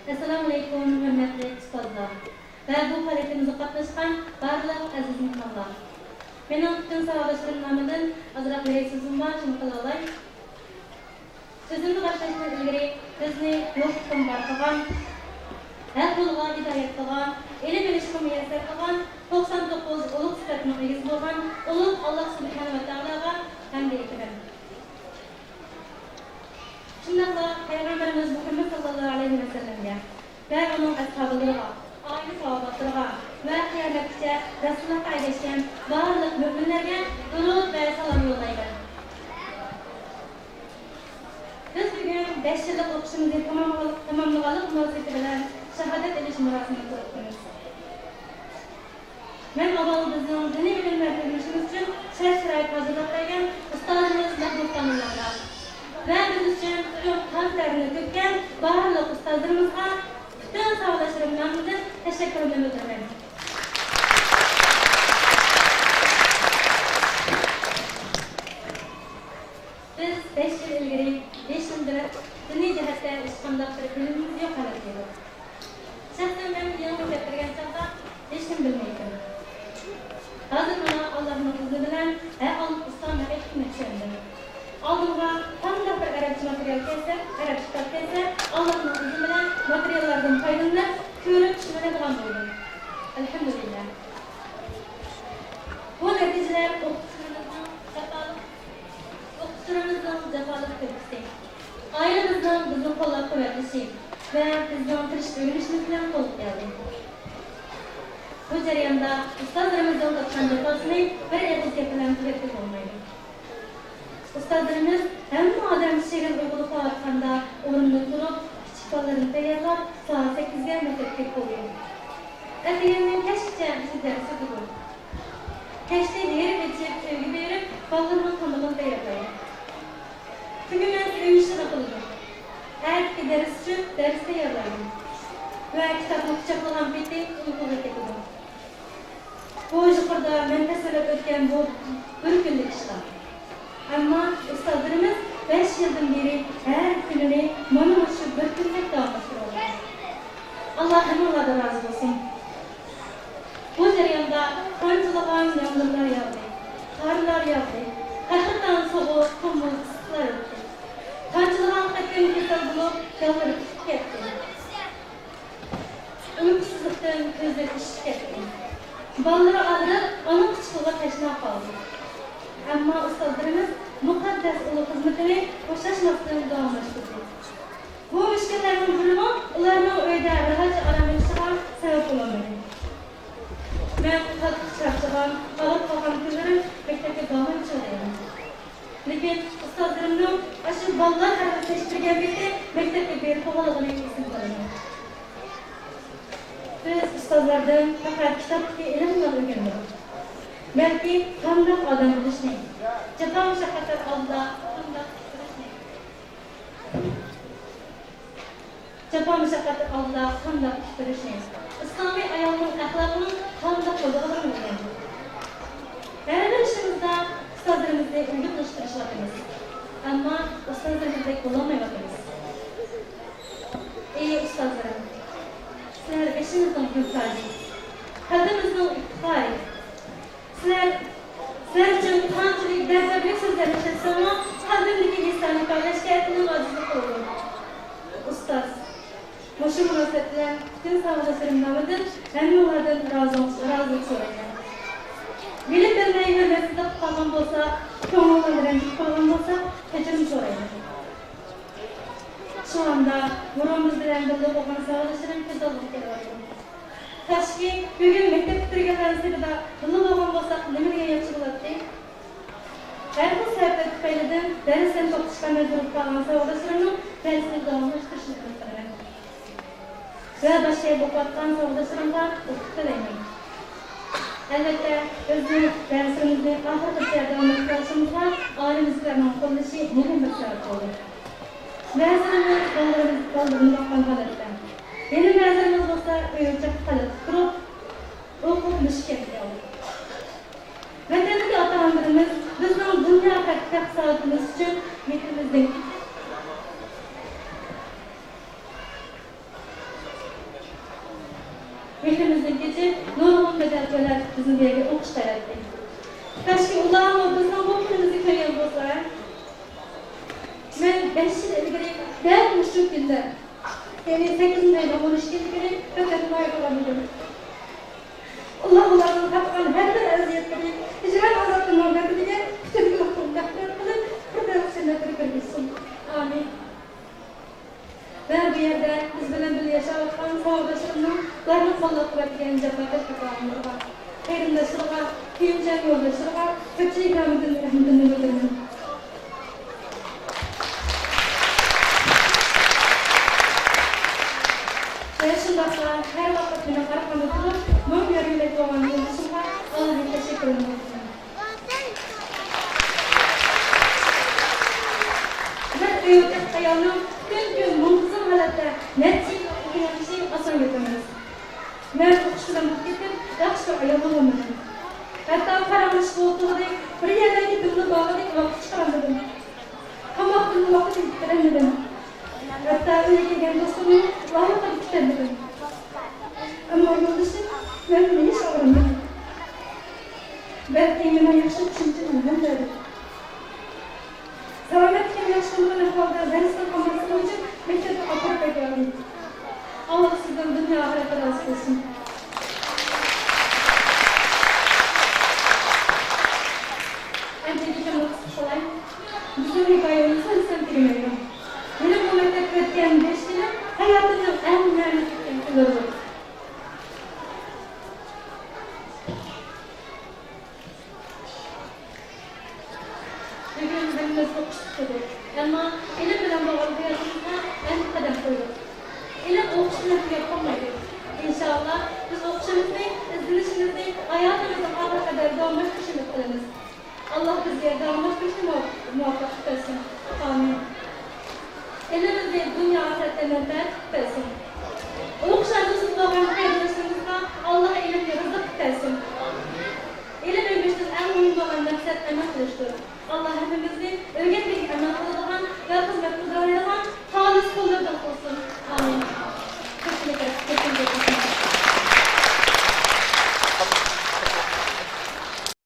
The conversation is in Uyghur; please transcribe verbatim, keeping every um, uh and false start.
ئەسسالامۇئەلەيكۇم، ھۆرمەتلىك ئۇستازلار ۋە بۇ پائالىيىتىمىزگە قاتناشقان بارلىق ئەزىز مېھمانلار. مېنىڭ پۈتۈن ساۋاقداشلىرىم نامىدىن ئازراق ھېسسىيىتىم بار، شۇنى قىلالاي. سۆزۈمنى باشلاشتىن ئىلگىرى بىزنى يوقلۇقتىن بار قىلغان، ھەق يولغا ھىدايەت قىلغان، ئىلىم ئېلىشقا مۇيەسسەر قىلغان توقسان توققۇز ئۇلۇغ سۈپەتنىڭ ئىگىسى بولغان ئۇلۇغ ئاللاھ سۇبھانەھۇ ۋە تائالاغا ھەمدۇ ئېيتىمەن. شۇنداقلا پەيغەمبىرىمىز مۇھەممەد ساللاللاھۇ ئەلەيھى ۋەسەللەمگە ۋە ئۇنىڭ ئەسھابلىرىغا، ئائىلە ساھابىلىرىغا ۋە قىيامەتكىچە رەسۇلۇللاھقا ئەگەشكەن بارلىق مۆمىنلەرگە دۇرۇد ۋە سالام يوللايمەن. بىز بۈگۈن بەش يىللىق ئوقۇشىمىزنى تاماملىغانلىق مۇناسىۋىتى بىلەن شاھادەت ئېلىش مۇراسىمىنى قىلىۋاتىمىز. مەن ئاۋۋال بىزنىڭ دىنىي بىلىم ۋە تۇرمۇشىمىز ئۈچۈن شەرت-شارائىت ھازىرلاپ بەرگەن ئۇستازىمىز مەھمۇد خانىملارغا ۋە بىز ئۈچۈن پۈتۈن قان تەرىنى تۆككەن بارلىق ئۇستازلىرىمىزغا پۈتۈن ساۋاقداشلىرىم نامىدىن تەشەككۈرۈمنى بىلدۈرىمەن. بىز بەش يىل ئىلگىرى ھېچنېمە بىلەن دىنىي جەھەتتە ھېچقانداق بىر بىلىمىمىز يوق ھالەتتە ئىدۇق. شەخسەن مەن يېڭى مەكتەپكە كىرگەن چاغدا ھېچنېمە بىلمەيتتىم. ھازىر مانا ئاللاھنىڭ ئىزنى بىلەن ھەقىقىي ئىسلام ھەقىقىتىنى چۈشەندىم. ئالدىمغا قانداق بىر ئەرەبچە ماتېرىيال كەلسە، ئەرەبچە كىتاب كەلسە، ئاللاھنىڭ ئىزنى بىلەن ماتېرىياللاردىن پايدىلىنىپ، كۆرۈپ چۈشىنەلەيدىغان بولدۇم. ئەلھەمدۇلىللاھ. بۇ نەتىجىلەر ئوقۇتقۇچىلىرىمىزنىڭ جاپالىق ئوقۇتقۇچىلىرىمىزنىڭ جاپالىق تۆھپىسى، ئائىلىمىزنىڭ بىزنى قوللاپ-قۇۋۋەتلىشى ۋە بىزنىڭ تىرىشىپ ئۆگىنىشىمىز بىلەن قولغا كەلدى. بۇ جەرياندا ئۇستازلىرىمىزنىڭ تارتقان جاپاسىنى بىر ئېغىز گەپ بىلەن تۈگەتكىلى بولمايدۇ. ئۇستازلىرىمىز ھەممە ئادەم شېرىن ئۇيقۇدا ئۇخلاۋاتقاندا ئورنىدىن تۇرۇپ، كىچىك بالىلىرىنى تەييارلاپ، سائەت سەككىزگە مەكتەپكە كىرىپ بولىدۇ. ئەتىگەننىڭ كەچكىچە بىزنى دەرس ئۆتىدۇ. كەچتە ھېرىپ ئېچىپ، ئۆيگە بېرىپ، بالىلىرىنىڭ تامىقىنى تەييارلايدۇ. تۈگىمەس ئۆي ئىشىنى قىلىدۇ. ئەتىكى دەرس ئۈچۈن دەرس تەييارلايدۇ ۋە كىتابنى قۇچاقلىغان پېتى ئۇيقۇغا كېتىدۇ. بۇ يۇقىرىدا مەن تەسۋىرلەپ ئۆتكەن بۇ بىر كۈنلۈك ئىشلار. ئەمما ئۇستازلىرىمىز بەش يىلدىن بېرى ھەر كۈنىنى مانا مۇشۇ بىر كۈنلۈك داۋاملاشتۇرۇۋاتىدۇ. ئاللا ھەممىڭلاردىن رازى بولسۇن. بۇ جەرياندا قانچىلىغان يامغۇرلار ياغدى، قارلار ياغدى، قەھرىتان سوغۇق، تومۇز ئىسسىقلار ئۆتتى. قانچىلىغان قېتىم كېسەل بولۇپ، جانلىرى پۈتۈپ كەتتى. ئۇيقۇسىزلىقتىن كۆزلىرى ئىششىپ كەتتى. بالىلىرى ئاغرىپ، ئانا قۇچىقىغا تەشنا قالدى. ئەمما ئۇستازلىرىمىز مۇقەددەس ئۇلۇغ خىزمىتىنى بوشاشماستىن داۋاملاشتۇردى. بۇ مۈشكۈللەرنىڭ بىرىمۇ ئۇلارنىڭ ئۆيدە راھەتچە ئارام ئېلىشىغا سەۋەب بولالمىدى. مەن قاتتىق چارچىغان، ئاغرىپ قالغان كۈنلىرىم مەكتەپكە بارمايمەن. لېكىن ئۇستازلىرىمنىڭ ئاشۇ بالىلار ھارۋىسىنى ئىچتۈرگەن پېتى مەكتەپكە بېرىپ بولغانلىقىنى ئېسىمگە ئالىمەن. بىز ئۇستازلاردىن پەقەت كىتابتىكى ئىلىمنىلا ئۆگەنمىدۇق. بەلكى قانداق ئادەم بولۇشنى، جاپا-مۇشەققەتلەر ئالدىدا قانداق تۇرۇشنى، جاپا-مۇشەققەتلەر ئالدىدا قانداق تۇرۇشنى، ئىسلامىي ئايالنىڭ ئەخلاقىنىڭ قانداق بولىدىغانلىقىنى ئۆگەندۇق. ھەر بىر ئىشىمىزدا ئۇستازلىرىمىزنى ئۈلگە قىلىشقا تىرىشىۋاتىمىز. ئەمما ئۇستازلىرىمىزدەك بولالمايۋاتىمىز. ئەي ئۇستازلىرىم، سىلەر بېشىمىزنىڭ گۈل تاجى، قەلبىمىزنىڭ ئىپتىخارى. سىلەر، سىلەر ئۈچۈن قانچىلىك دەردلىك سۆزلەرنى ئىشلەتسەممۇ، قەلبىمدىكى ھېسلارنى ئىپادىلەشكە تىلىم ئاجىزلىق قىلىدۇ. ئۇستاز، مۇشۇ مۇناسىۋەت بىلەن پۈتۈن ساۋاقداشلىرىم نامىدىن ھەممىڭلاردىن رازىلىق، رازىلىق سورايمەن. بىلىپ بىلمەي ھۆرمەتسىزلىك قىلىپ قالغان بولسا، كۆڭلۈڭلار رەنجىپ قالغان بولسا، كەچۈرۈم سورايمەن. شۇ ئاندا بۇرۇن بىز بىلەن بىللە بولغان ساۋاقداشلىرىم كۆز ئالدىغا كېلىۋاتىدۇ. كاشكى، بۈگۈن مەكتەپ پۈتتۈرگەنلەرنىڭ سېپىدا بىللە بولغان بولساق، نېمە دېگەن ياخشى بولاتتى. ھەر خىل سەۋەبلەر تۈپەيلىدىن دەرستىن توختىشقا مەجبۇر بولۇپ قالغان ساۋاقداشلىرىمنىڭ دەرسنى داۋاملاشتۇرۇشىنى ئۈمىد قىلىمەن. ۋە باشقا يەردە ئوقۇۋاتقان ساۋاقداشلىرىمغا ئۇتۇق تىلەيمەن. ئەلۋەتتە، بىزنىڭ دەرسلىرىمىزنى ئاخىرغىچە داۋاملاشتۇرۇشىمىزغا ئائىلىمىزدىكىلەرنىڭ قوللىشى مۇھىم بىر سەۋەب بولدى. بەزىلىرىمىز بالىلىرىمىز، بالىلىرىنى باققان ھالەتتە، يەنە بەزىلىرىمىز بولسا ئۆيدە چاققا قايتىپ تۇرۇپ، ئوقۇپ مۇشۇ كەيپىياتتا قالدۇق. ۋەتەندىكى ئاتا-ئانىلىرىمىز بىزنىڭ دۇنيا ئاخىرەتتىكى سائادىتىمىز ئۈچۈن يېتىمىزدىن، مېھرىمىزدىن كېچىپ، نۇرغۇن بەدەل تۆلەپ، بىزنى بۇ يەرگە ئوقۇشقا ئەۋەتتى. كاشكى ئۇلارمۇ بىزنىڭ بۇ پىكرىمىزنى كۆرگەن بولسا. مەن بەش يىل ئىلگىرى دەل مۇشۇ كۈندە، يەنى سەككىزىنچى ئاينىڭ ئون ئىككى ئىلگىرى ۋەتەندىن ئايرىلغان ئىدىم. ئاللا ئۇلارنىڭ تارتقان ھەر بىر ئەزىيەتلىرى، ھىجران ئازابلىرىنىڭ دەردىگە پۈتۈن گۇناھلىرىنى مەغپىرەت قىلىپ، پىردەۋس جەننەتلىرىگە كىرگۈزسۇن. ئامىن. مەن بۇ يەردە بىز بىلەن بىللە ياشاۋاتقان ساۋاقداشلىرىمنىڭ، ئۇلارنى قوللاپ-قۇۋۋەتلىگەن جاپاكەش ئاتا-ئانىلىرىغا، قېرىنداشلىرىغا، كۆيۈمچان يولداشلىرىغا كۆپچىلىك نامىدىن رەھمىتىمنى بىلدۈرىمەن. ۋە شۇنداقلا ھەر ۋاقىت مېنىڭ ئارقامدا تۇرۇپ، مۇڭ يار-يۆلەك بولغان يولدىشىمغا ئالاھىدە تەشەككۈرۈمنى بىلدۈرىمەن. بىر ئۆيدىكى ئايالنىڭ پۈتۈن كۈن مۇنتىزىم ھالەتتە نەچچە يىل ئوقۇيالىشى ئاسان گەپ ئەمەس. مەن ئوقۇش بىلەن بولۇپ كېتىپ، ياخشى بىر ئايال بولالمىدىم. ھەتتا پاراڭلىشىپ ئولتۇرغۇدەك، بىر يەرلەرگە دۈملا بارغۇدەك ۋاقىت چىقىرالمىدىم. تاماقتىن ۋاقىت ئېلىشتۇرالمىدىم. ھەتتا ئۆيگە كەلگەن دوستۇمنى لايىقىدا كۈتەلمىدىم. ئەمما يولدىشىم مەندىن ھېچ ئاغرىنمىدى. بەلكى مېنىڭ ياخشى ئوقۇشۇم ئۈچۈن ياردەم بەردى. سالامەتلىكىم ياخشى بولمىغان ئەھۋالدا دەرستىن قالماسلىقىم ئۈچۈن مەكتەپكە ئاپىرىپ ئەكەلدى. ئاللا سىزدىن دۇنيا ئاخىرەتتە رازى بولسۇن. ئەمدى گېپىمنى قىسقا قىلاي. بىزنىڭ ھېكايىمىز سەل-سەل تۈگىمەيدۇ. مېنىڭ بۇ مەكتەپتە ئۆتكەن بەش يىلىم ھاياتىمنىڭ ئەڭ مەنىلىك ئۆتكەن كۈنلىرىدۇر. بۈگۈن ھەممىمىز ئوقۇش پۈتتۈردۇق. ئەمما ئىلىم بىلەن بولغان ھاياتىمىزغا ئەمدى قەدەم قويدۇق. ئىلىم ئوقۇش بىلەن تۈگەپ قالمايدۇ. ئىنشائاللا، بىز ئوقۇشىمىزنى، ئىزدىنىشىمىزنى ھاياتىمىزنىڭ ئاخىرى قەدەر داۋاملاشتۇرۇشنى ئۈمىد قىلىمىز. ئاللا بىزگە داۋاملاشتۇرۇشنى مۇۋەپپەق، مۇۋەپپەقلىق بەرسۇن. ئامىن. ئىلىم بىزنى دۇنيا ئاخىرەتتە مەنپەئەت بەرسۇن. ئوقۇش ئارزۇسىدا بولغان